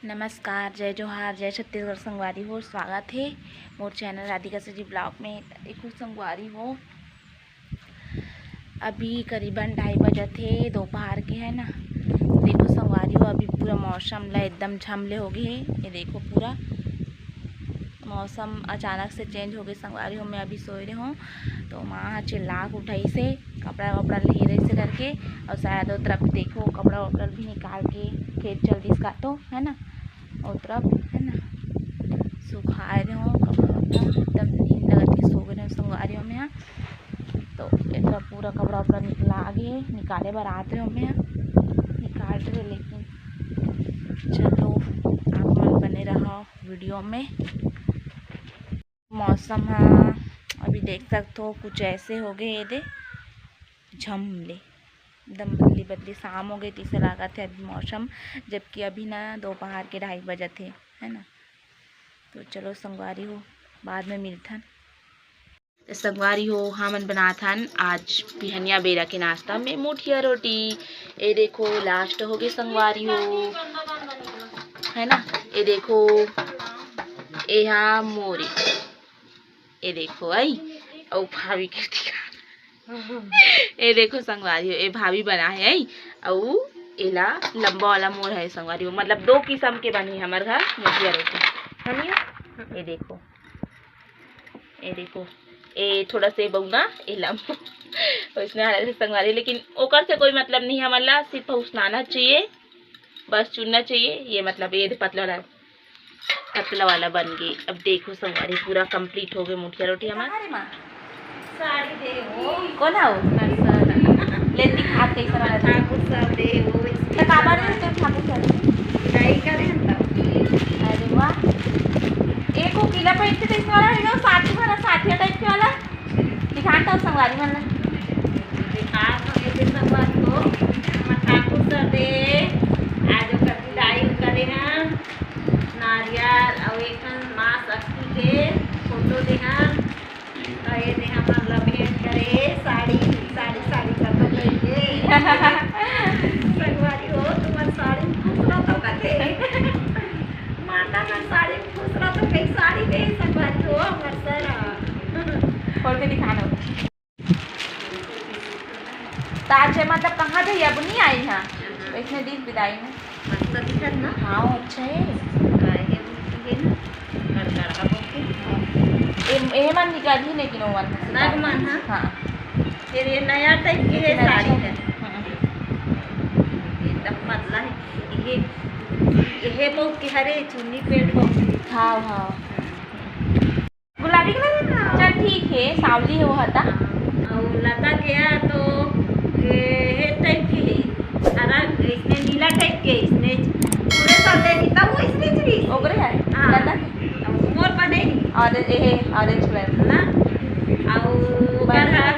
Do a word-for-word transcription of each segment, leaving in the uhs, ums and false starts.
नमस्कार, जय जोहार, जय छत्तीसगढ़ संगवारी हो। स्वागत हे मोर चैनल राधिका सजी ब्लॉग में। देखो संगवारी हो, अभी करीबन ढाई बजत हे दोपहर के, है ना। देखो संगवारी हो, अभी पूरा मौसम ला एकदम झमले हो गए हे। ये देखो पूरा मौसम अचानक से चेंज हो गए संगवारी हो। मैं अभी सोए रहे हूँ तो माँ ह चिल्ला के उठाइस हे, कपड़ा वपड़ा ले रहिस हे करके। और शायद वो तरफ देखो कपड़ा वपड़ा भी निकाल के खेत चल दिस का तो, है ना, वो तरफ, है ना, सुखाए रहे हो कपड़ा वपड़ा, एकदम नींद लगत के सो गए रहे संगवारी हो मैं ह। तो ये तरफ पूरा कपड़ा वपड़ा निकला गे, निकाले बर आत रहे हो मैं ह, निकाल रहे, लेकिन चलो आप मन बने रहो वीडियो में। मौसम ह अभी देख सकत हो कुछ ऐसे हो गए, ये दे झमले एकदम बदली बदली, शाम हो गई तैसे लागत हे अभी मौसम, जबकि अभी ना दोपहर के ढाई बजत हे, है ना। तो चलो संगवारी हो, बाद में मिलथन। तो संगवारी हो, हमन बनात हन आज बिहनिया बेरा के नाश्ता में मुठिया रोटी। ये देखो लास्ट हो गए संगवारी हो, है ना। ये देखो, ये हा मोरी, ये देखो आई, अउ भाभी के दिखा। ये देखो संगवारी हो, ये भाभी बना है आई, अउ एला लंबा वाला मोर है संगवारी हो, मतलब दो किस्म के बने हमर घर मुठिया रोटी, है नी? ये देखो, ये देखो, ये थोड़ा से बउना, ये लंबा। वैसने हालत हे संगवारी, लेकिन ओकर से कोई मतलब नहीं हमन ला, सिर्फ उसनाना चाहिए, बस चुनना चाहिए। ये मतलब ये पतला वाला, पतला वाला बन गई। अब देखो संगवारी, पूरा complete हो गए मुठिया रोटी हमार। अरे माँ, साड़ी दे हो। कौन हो? नर्सर। ले दिखा कैसे वाला दे। ठाकुर सर दे हो, तो का बारे में तो ठाकुर सर? विदाई करे हम तब। अरे वाह। एक वो किला पहन के तो इस वाला है, साथी वाला, साथिया टाइप के वाला। दिखान तो संगवारी मन ला। दिखा तो ये संगवारी हो, हमर ठाकुर सर दे, आज ओकर विदाई करे हैं। नारियल अउ एक ठन माँ शक्ति के फोटो दे हैं। तो ये दे हमन ला भेंट करे साड़ी, साड़ी, साड़ी करके लेके। संगवारी हो, तुमन साड़ी में खुश रह तो कथे। माता मन साड़ी में खुश रह तो कई साड़ी दे संगवारी हो, हमर सर ह। खोल के दिखाना। ताजे मतलब कहाँ जाइए, अब नहीं आई हाँ। वैसने दिस विदाई में। मस्त दिखत ना? हाँ, अच्छा है। काहे के ये ना, गड़गड़ा होके। ए, ए मन निकाली, लेकिन वो मन नग मन, हाँ। हाँ। फिर ये नया टाइप के है लेकिन अच्छा साड़ी है। है। हम्म। एकदम पतला है। ये, ये बहुत के हरे चुन्नी पेट बहुत। हाँ, हाँ। गुलाबी कलर है ना? चल ठीक है, सावली है वो हता। अउ लता के है तो ये, ये टाइप के है, हरा, इसमें नीला टाइप के, इसमें पूरे सब दे दी, तब वो इसमें चली। ओकरे है? हाँ। लता के? अब मोर बने ही। ऑरेंज, ये है, ऑरेंज कलर। ना? अउ बढ़िया कलर। है।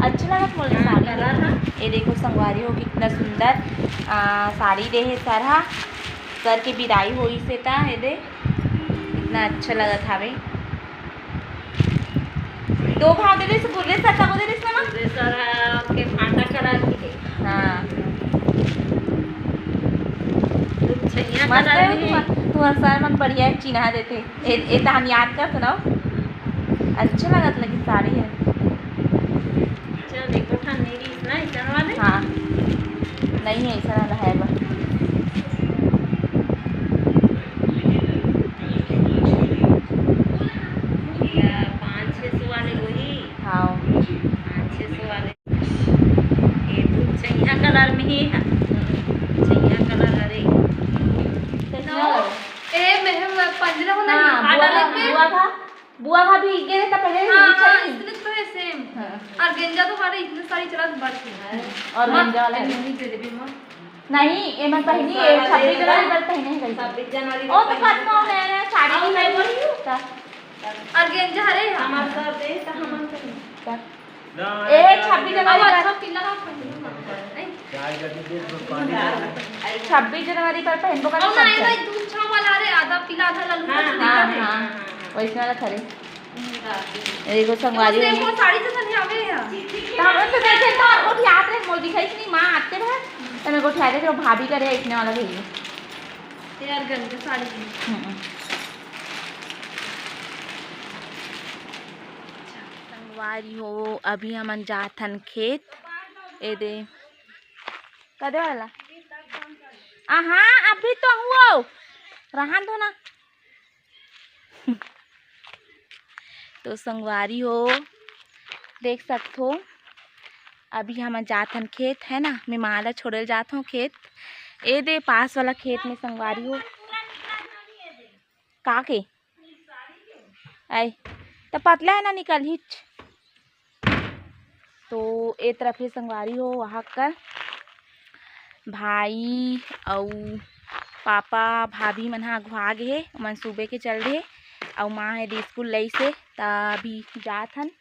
अच्छा लगा मोर हाँ, साड़ी। कलर है। ये देखो संगवारी हो, कितना सुंदर, आ, साड़ी दे है सर हा। सर के बिदाई होइस हे ता, ये दे। इतना अच्छा लगत हावे। दो घाव दे देस, गुर्रे सर तको दे देस ना माँ? गुर्रे सर ह, के फाटा करा के। हाँ। दू छैया मस्त करा है के। तुम्हार, तुम्हार सर मन बढ़िया चिन्हा देथे। ए, ए तहन याद कर सुनाओ। अच्छा लगत लगी साड़ी है। चल, एको ठन नहीं रहिस ना, अइसन वाले? हाँ, नहीं है, अइसन वाला है बा। या पाँच छः सौ वाले वही? हाँ। पाँच छः सौ वाले। ये तो छैया कलर में ही है। छैया कलर, अरे। कैसे? ए, मैं पंजरा हो ना, हाँ, आटा बुआ, लेके। बुआ का बुआ भाभी गे रहे त पहने हाँ, हाँ, इसने तो है same। हाँ। और गेंजा तो हमारे इतने सारी चला तो बढ़ के। और गेंजा वाला है। नहीं दे देबे माँ। नहीं, ये मैं पहनी है, छब्बीस जनवरी पर पहने हैं कहीं। छब्बीस जनवरी ओ, तो पर पहने। नया नया साड़ी और भी मैं पहनी। बोली हूँ। और गेंजा हरे हमारे साथ दे, तो हम पहने। ए, छब्बीस जनवरी अब पर। अच्छा पीला ना पहनू मत कर, नहीं? छब्बीस जनवरी पर पहनबो कर और ना, ये सब। भाई, दूध छाव वाला, अरे, आधा पीला, आधा लालू, हाँ, कुछ हाँ, दिक्कत है। हाँ, वैसे वाला खरे। एगो संगवारी एगो हो। सेम साड़ी जैसा नहीं आवे है। तो हम तो देखे तो आपको भी याद रहे, मोर दिखाई नहीं, माँ आते रहे, तो मेरे को ठहरे थे, वो भाभी करे इतने वाला भैया। यार, गंदा साड़ी है। हम्म। संगवारी हो, अभी हमन जाथन खेत। ए दे, कदे वाला? आ हाँ, अभी तो हुओ, रहन दो ना। तो संगवारी हो, देख सकथो, अभी हमन जाथन खेत, है ना, मैं माँ ला छोड़े ल जात हूँ खेत। ए दे, पास वाला खेत में संगवारी हो। का के? आई, त पतला है ना, निकल हिच। तो ए तरफ हे संगवारी हो, वहाँ कर भाई अउ पापा, भाभी मन ह अघुआ गे हे, ओमन सुबह के चल दे हे, अउ माँ हे दे स्कूल लइस हे, त अभी जात हन,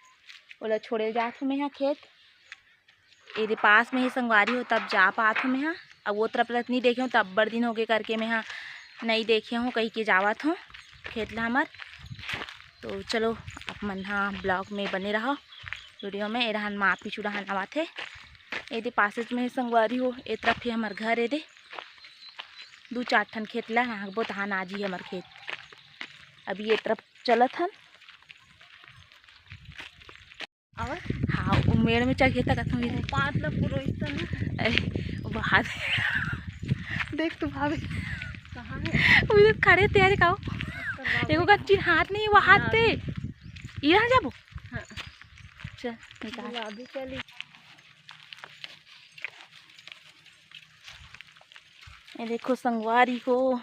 ओला छोड़े ल जात हूँ मैं ह खेत। एदे पास में हे संगवारी हो, तब जा पात हूँ मैं ह। अब वो तरफ ल नइ देखे हूँ, त अब्बड़ दिन होगे करके मैं ह नइ देखे हूँ, कहि के जावत हूँ खेत ला हमर। तो चलो, आप मन ह vlog में बने रहो, video में। ए डहन माँ पीछू डहन आवत हे, एदे पासेज में हे संगवारी हो, ए तरफ हे हमर घर, एदे दू चार ठन खेत ला नागबो, तहान आ जी हमर खेत। अभी ए तरफ चलत हन। और? हाँ, वो मेड़ में चढ़ के तकत हूँ। वो पात ला पूरा इतना। ए, वो हाथ। देख तू भाभी। कहाँ है? वो इधर खड़े तैयारी का हो। ऊपर बाबू। देखो का चिन्हात नहीं, वो हाथ ना, पे। अभी। इधर जाबो? हाँ। चल, निकाल। गुलाबी चली। ये देखो संगवारी हो,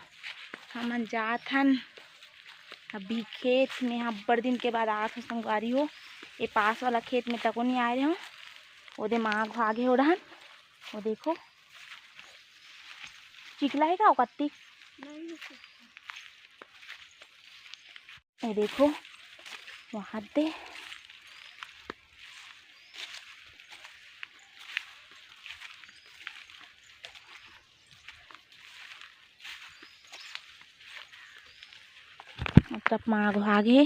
हमन जात हन अभी खेत में, अब्बड़ दिन के बाद आत हो संगवारी हो। ये पास वाला खेत में तको नहीं आए रहे हो, ओदे माँ घुआ गे हो डहन। वो देखो, चिकला है का वो कत्ती? ये देखो, वहाँ दे। मतलब माँ घुआ गे।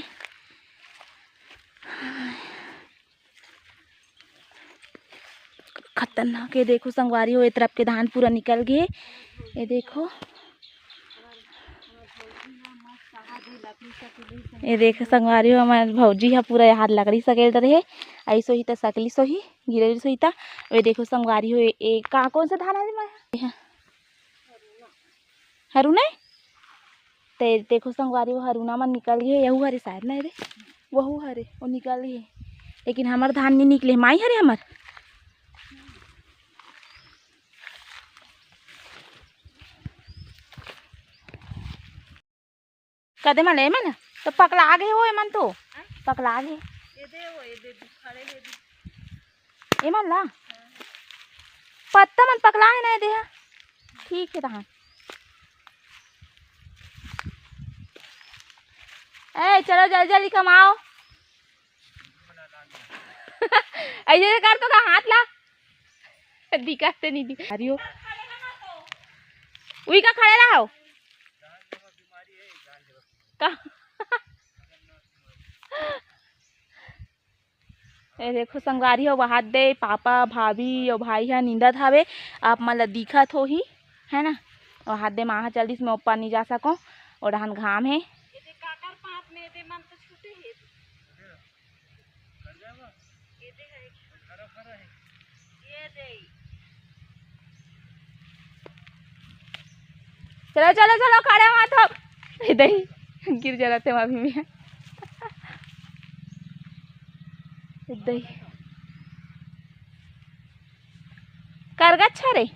खतरनाक। ये देखो संगवारी हो, ये तरफ के धान पूरा निकल गे। ये देखो, ये देखो संगवारी हो, हमार भौजी ह पूरा यहाँ लकड़ी सकेल रहे। ऐसो ही त सकली सोही, गिरे सोही त। ये देखो संगवारी हो, ये का, कौन सा धान है? हरुना है? ते देखो संगवारी, वो हरुना मन निकल गए, यहू हरे शायद ना रे, वहू हरे, वो निकल गए, लेकिन हमर धान नहीं निकले, माई हरे हमर। कदे मन, एमन तो पकला गे हो, एमन तो पकला गे। एमन ला पत्ता मन पकला है ना, एदे हा। ठीक है तहां। ए, चलो जल्दी जल्दी कमाओ। ऐसे कर तो का हाथ ला। दिखा ते नहीं दिखा। अरे ओ। उई का खड़े रहो। का? ए देखो संगवारी हो, वहाद दे पापा, भाभी अउ भाई ह निंदत हावे। आप मन ल दिखत होही, है ना? वहाद दे माँ ह चल दिस, मैं ऊपर नहीं जा सकों, ओ डहन घाम हे। चलो चलो चलो, खड़े मत हो। दही गिर जरा ते अभी में। दही करगा अच्छा रे।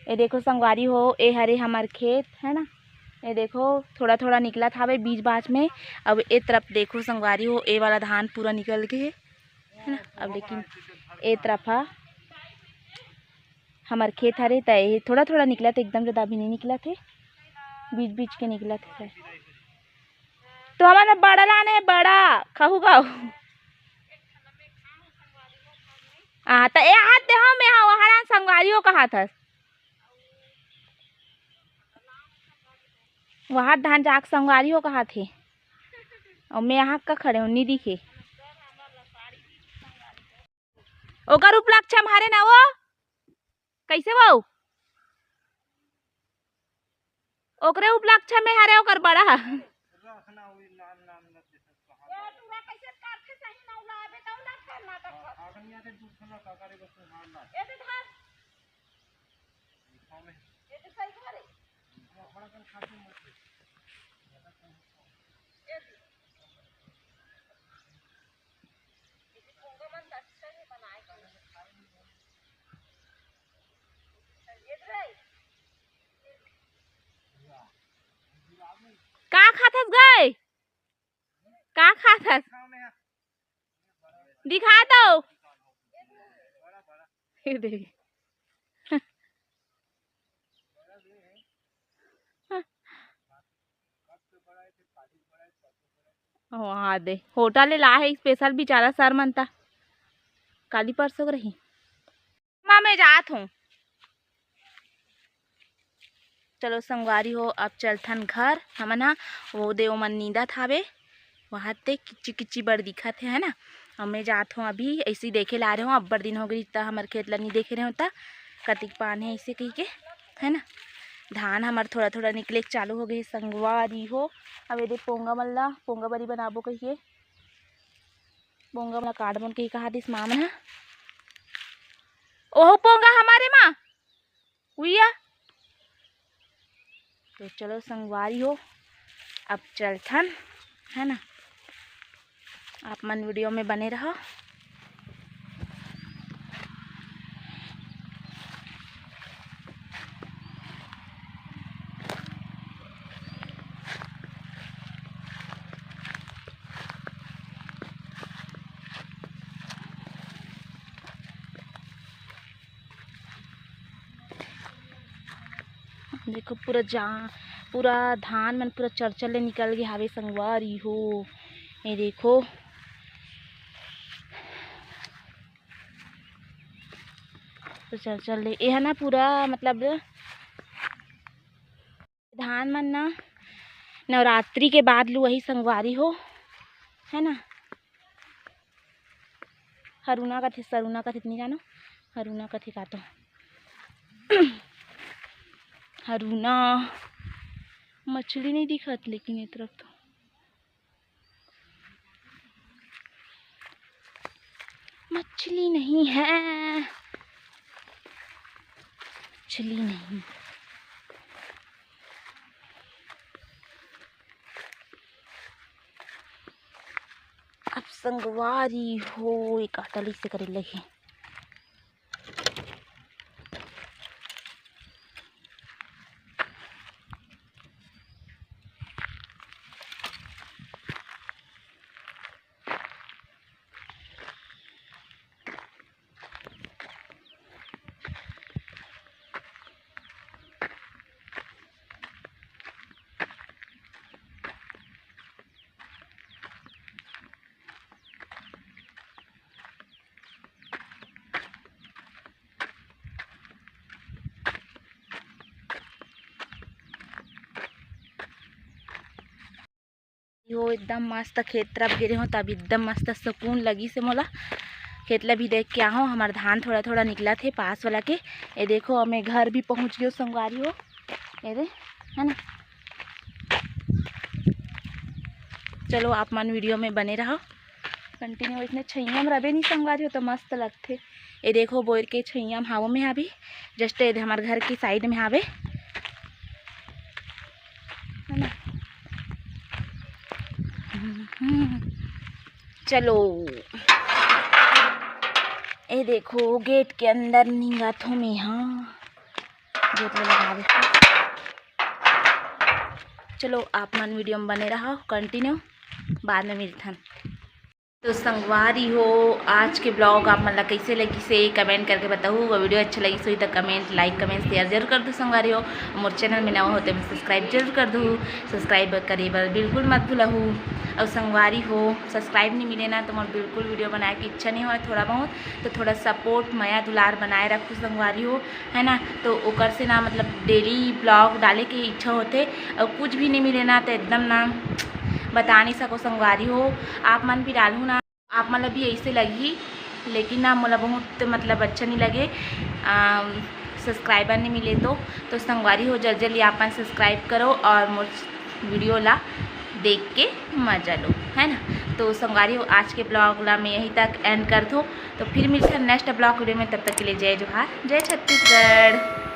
ए देखो संगवारी हो, ए हरे हमर खेत है ना। ए देखो थोड़ा थोड़ा निकलत हावे बीच बाच में। अब ए तरफ देखो संगवारी हो, ए वाला धान पूरा निकल गे हे, है ना। अब लेकिन ए तरफ हा हमर खेत हरे, त ए थोड़ा थोड़ा निकलत हे, एकदम ज्यादा अभी नहीं निकलत हे, बीच बीच के निकलत हे। तो हमन बड़ा लाने, बड़ा खाहू खाहू। आ, त ए हाथ दे हो, मैं हा, वहां संगवारी हो कहात हस। वहां धान जाक संगवारी हो कहात हे। अउ मैं यहाँ का खड़े हूँ, नी दिखे। ओकर उपलक्ष्य में हरे ना वो। कैसे वो? ओकरे उपलक्ष्य में हरे ओकर बड़ा। का खाथस गए? का खाथस? दिखा दो। ये देख। वहाँ दे होटल ले ला हे special बेचारा सर मन ता। काली परसों के रही। माँ, मैं जात हूँ। चलो संगवारी हो, अब चलथन घर। हमन हा वो दे ओमन नींदत हावे, वहाँ ते किच्ची किच्ची बड़ दिखत हे, है ना। अब मैं जात हूँ अभी, ऐसे ही देखे ला रहे हूँ, अब्बड़ दिन हो गई त हमर खेत ला नहीं देखे रहे हूँ त कतिक पान है ऐसे कही के, है ना। धान हमर थोड़ा थोड़ा निकले के चालू हो गए संगवारी हो। अब ये दे पोंगा मन ला, पोंगा बरी बनाबो कहिए, पोंगा मन ला काट मन कही कहा दिस माँ मन हा। ओहो पोंगा हमारे माँ उइया। तो चलो संगवारी हो, अब चलथन, है ना। आप मन वीडियो में बने रहो। देखो पूरा जा, पूरा धान मन पूरा चरचर ले निकल गे हावे संगवारी हो। ये देखो, तो चरचर ले, ये है ना पूरा मतलब धान मन ना नवरात्रि के बाद लुआही संगवारी हो, है ना। हरुना कथे, सरुना कथे, नहीं जानो, हरुना कथे का तो। हरुना मछली नहीं दिखत, लेकिन ये तरफ तो मछली नहीं है, मछली नहीं। अब संगवारी हो, एक आटली से करे लगे। यो एकदम मस्त खेत तरफ गे रेहेंव, तब एकदम मस्त सुकून लगिस हे मोला। खेत ला भी देख के आहूँ, हमर धान थोड़ा थोड़ा निकलत हे पास वाला के। ये देखो, अब मैं घर भी पहुँच गेंव संगवारी हो, ये दे, है ना। चलो, आप मन वीडियो में बने रहो। Continue इसने छइया में रबे नहीं संगवारी हो तो मस्त लगथे। ये देखो बोर के छइया में हावों में अभी just ये दे हमारे घर की side में हावे, है ना। चलो ये देखो gate के अंदर निंगाथो में, हाँ। गेट में लगा देते। चलो, आप मन वीडियो में बने रहो, continue, बाद में मिलथन। तो संगवारी हो, आज के vlog आप मन ला कैसे लगिस हे, comment करके बताहू। अगर वीडियो अच्छा लगिस होही तो comment, like, comment, share जरूर कर दो संगवारी हो। मोर channel में नवा हो तो subscribe जरूर कर दो, subscribe करे बर बिल्कुल मत भूलहू। और संगवारी हो, subscribe नहीं मिले ना तो मोर बिल्कुल वीडियो बनाए के इच्छा नहीं होय, थोड़ा बहुत तो थोड़ा support, मया दुलार बनाए रखू संगवारी हो। है ना। तो ओकर से ना, मतलब, daily vlog डाले के इच्छा होथे, और कुछ भी नहीं मिले ना, तो एकदम ना बता नहीं सको संगवारी हो। आप मन भी डालहू ना, आप मन ला भी ऐसे लगही लेकिन ना मोला बहुत मतलब अच्छा नहीं लगे, आ, सब्सक्राइबर नहीं मिले तो। तो संगवारी हो, जल्दी जल्दी आप मन सब्सक्राइब करो और मोर वीडियो ला देख के मजा लो, है ना। तो संगवारी हो, आज के ब्लॉग ला मैं यहीं तक एंड कर दूँ। तो फिर मिलते हैं नेक्स्ट ब्लॉग वीडियो में, तब तक के लिए जय जोहार, जय छत्तीसगढ़।